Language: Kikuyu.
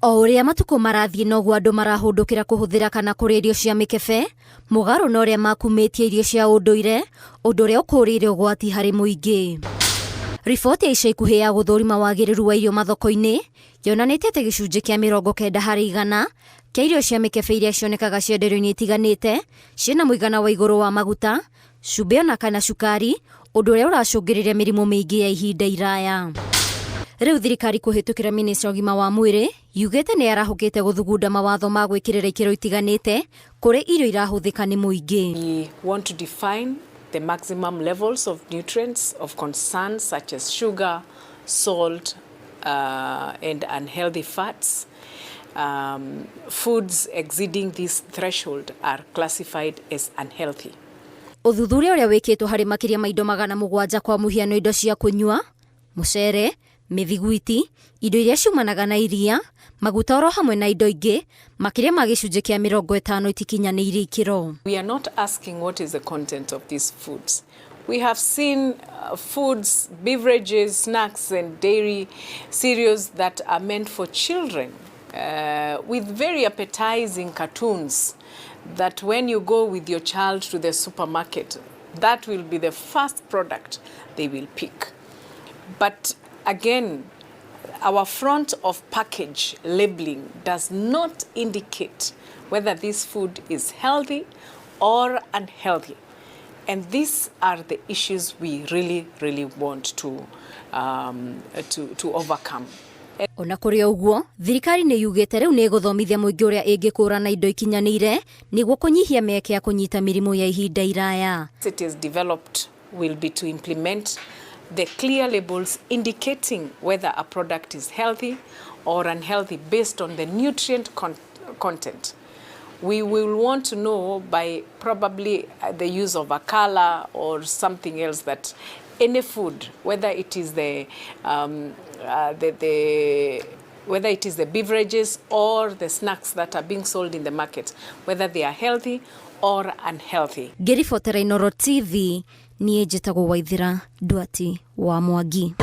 O ũrĩa matukũ marathiĩ noguo andũ marahũndũkĩra kũhũthĩra kana kũrĩa irio cia mĩkebe, mũgarũ na ũrĩa makumĩtie irio cia ũndũire, ũndũ ũrĩa ũkũrĩire ũgwati harĩ mũingĩ. Riboti ya ica ikuhĩ ya gũthũrima wagĩrĩru wa irio mathoko-inĩ yonanĩtie atĩ gĩcunjĩ kĩa 90% kĩa irio cia mĩkebe iria cionekaga cienderio-inĩ itiganĩte ciĩna mũigana wa igũrũ wa maguta, cumbĩ ona kana cukari, ũndũ ũrĩa ũracũngĩrĩria mĩrimũ mĩingĩ ya ihinda iraya. Rĩu thirikari kũhĩtũkĩra minista ũgima wa mwĩrĩ yugĩte nĩ yarahũkĩte gũthugunda mawatho ma gwĩkĩrĩra ikĩro itiganĩte kũrĩ irio irahũthĩka nĩ mũingĩ. We want to define the maximum levels of nutrients of concern such as sugar, salt, and unhealthy fats. Foods exceeding this threshold are classified as unhealthy. Ũthuthuria ũrĩa wĩkĩtwo harĩ makĩria ma indo 700, kwa mũhiano indo cia kũnyua, mũcere, mĩthiguiti, indo iria ciumanaga na iria, maguta oro hamwe na indo ingĩ, makĩria ma gĩcunjĩ kĩa 50 itikinyanĩirie ikĩro. We are not asking what is the content of these foods. We have seen foods, beverages, snacks, and dairy cereals that are meant for children with very appetizing cartoons that when you go with your child to the supermarket, that will be the first product they will pick. But again, our front of package labeling does not indicate whether this food is healthy or unhealthy. And these are the issues we really, really want to overcome. Ona kũrĩ ũguo, thirikari nĩ yugĩte rĩu nĩ ĩgũthomithia mũingĩ ũrĩa ĩngĩkũrana indo ikinyanĩire nĩguo kũnyihia mĩeke ya kũnyita mĩrimũ ya ihinda iraya. It is developed will be to implement the clear labels indicating whether a product is healthy or unhealthy based on the nutrient content. We will want to know by probably the use of a color or something else that any food, whether it is the whether it is the beverages or the snacks that are being sold in the market, whether they are healthy or unhealthy. Ngĩribotera Inooro TV, niĩ njĩtagwo Waithĩra Ndwati wa Mwangi.